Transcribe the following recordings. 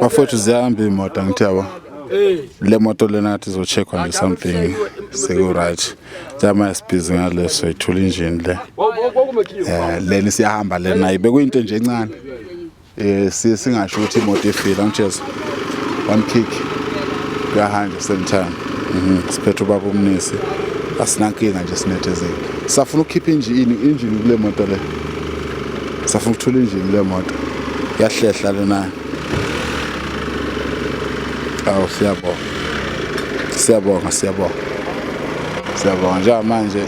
Bafowethu, ziyahamba iy'moto, angithi yabo. Le moto lena ngathi izo-check-wa nje something, seku-right. Njengamanje sibhizi ngale, soyithula injini le. Lena isiyahamba lena, bekuyinto nje encane. Siye singasho ukuthi imoto ifile, angitsheza. One kick. Kuyahanja same time. Siphethe ubaba uMnisi. Asinankinga nje, sinethezekile. Safuna ukukhipha injini kule moto le. Safuna ukuthula injini le moto. Yahlehla lena. Awu, siyabonga. Siyabonga, siyabonga. Siyabonga. Njengamanje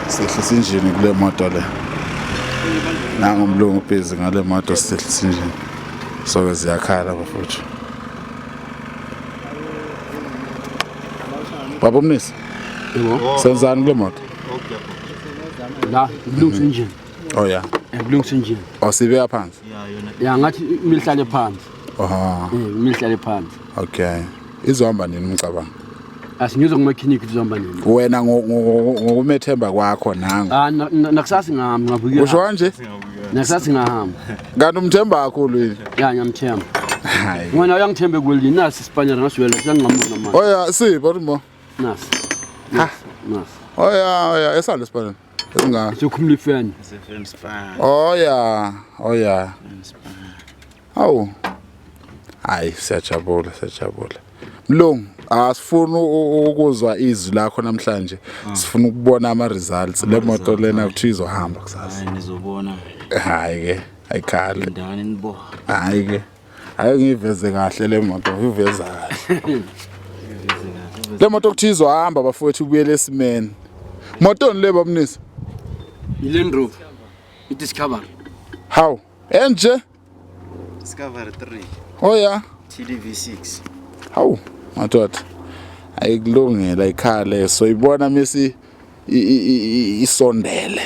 sehlisa injini kule moto le. Nangu umlungu busy ngale moto, sisehlisa injini. Soke ziyakhala, bafowethu. Baba uMnisi. Senzani kule moto? La kulungisa engine. Oh yeah. Kulungisa engine. Oh, sibeka phansi. Ya, ngathi kumele ihlale phansi. Aha. Kumele ihlale phansi. Okay. Izohamba nini umcabango? Asingizwe kumaklinikhi kuzohamba nini. Wena ngokumethemba kwakho nangu. Ah, nakusasa ngihamba, ngabuya. Usho kanje? Nakusasa ngihamba. Kanti umthemba kakhulu yini? Ya, ngiyamthemba. Hayi. Wena uyangithemba kwelini nasi isipanyana ngasiwela siyanqamula manje. Oh yeah, si bo. Nasi. Nasi. Nasi. Oh yeah, oh yeah, esalo sipanyana. Esinga. Sokhumula ifeni. Oh yeah, oh yeah. Awu. Hayi, siyajabula, siyajabula. Mlungu, asifuni ukuzwa izwi lakho namhlanje. Sifuna ukubona ama results. Le moto lena kuthiwa izohamba kusasa. Hayi, nizobona. Hayi ke, ayikhale. Ndani nibo. Hayi ke. Hayi, ngiveze kahle le moto, ngiveza kahle. Le moto kuthiwa izohamba, bafowethu, ubuyele esimeni. Motoni le, babunisi? I-Land Rover. I-Discovery. How? Enje? Discovery 3. Oh yeah. TDV6. Hawu, madoda. Ayikulungela, ikhale, so ibona misi isondele.